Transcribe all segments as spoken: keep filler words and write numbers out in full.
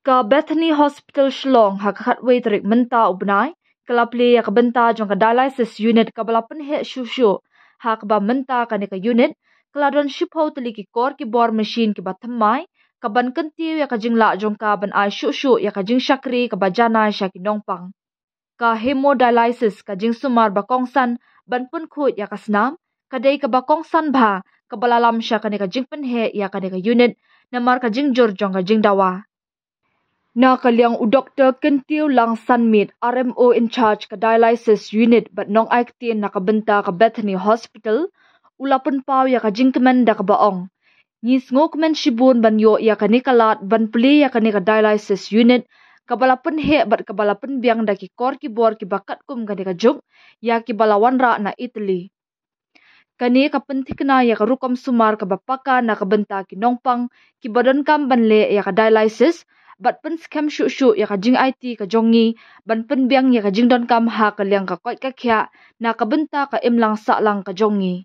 Ka Bethany Hospital Shillong ha ka khatwei tarik mynta u bnai ka la plie ïa ka bynta jong ka dialysis unit kaba la pynheh shuh shuh, ha kaba mynta kane ka unit ka la don shiphew tylli ki kor ki bor machine kiba thymmai, kaban kyntiew ïa ka jinglah jong ka ban ai shuh shuh ïa ka jingshakri kaba janai sha ki nongpang. Ka hemodialysis, ka jingsumar ba kongsan ban pynkhuid ïa ka snam, ka dei kaba kongsan bha kaba la lam sha kane ka jingpynheh ïa kane ka unit namar ka jingjur jong ka jingdawa. Na ka liang u Doktor Kyntiew Lang Sanmiet, R M O in charge ka dialysis unit bad nongai ktien na ka bynta ka Bethany Hospital, u la pynpaw ïa ka jingkmen da kaba ong: Ngi sngewkmen shibun ban ïoh ïa kane ka lad ban plie ïa kane ka dialysis unit kaba la pynheh bad kaba la pynbiang da ki kor ki bor kiba katkum kane ka juk ïa kiba la wanrah na Italy. Kane ka pynthikna ïa ka rukom sumar kaba paka na ka bynta ki nongpang kiba donkam ban leh ïa ka dialysis bad pynskhem shuh shuh ïa ka jingaiti ka jong ngi ban pynbiang ïa ka jingdonkam ha ka liang ka koit ka khiah na ka bynta ka imlang sahlang ka jong ngi.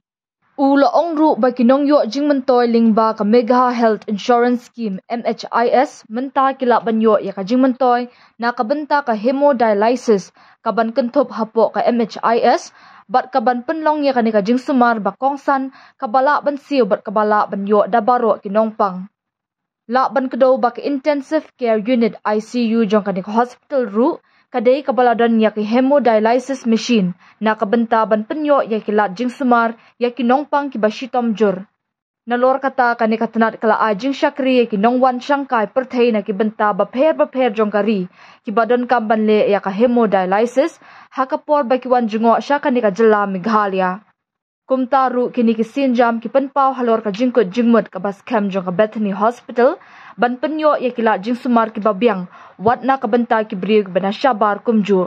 U la ong ruh ba ki nongïoh jingmyntoi lyngba ka Megha Health Insurance Scheme, M H I S, mynta ki lah ban ïoh ïa ka jingmyntoi na ka bynta ka hemodialysis kaban kynthup hapoh ka M H I S bad kaban pynlong ïa kane ka jingsumar ba kongsan kaba lah ban siew bad kaba lah ban ïoh da baroh ki nongpang. Lah ban kdew ba ka Intensive Care Unit, I C U, jong kane ka hospital ruh ka dei kaba la don ïa ka hemodialysis machine na ka bynta ban pynïoh ïa ki lad jingsumar ïa ki nongpang kiba shitom jur. Nalor kata, kane ka tnat ka la ai jingshakri ïa ki nongwan shangkai pyrthei na ki bynta bapher bapher jong ka ri kiba donkam ban leh ïa ka hemodialysis ha ka por ba ki wan jngoh sha kane ka jylla Meghalaya. Kumta ruh, kine ki sienjam ki pynpaw halor ka jingkut jingmut kaba skhem jong ka Bethany Hospital ban pynïoh ïa ki lad jingsumar kiba biang wat na ka bynta ki briew kiba na shabar kumjuh.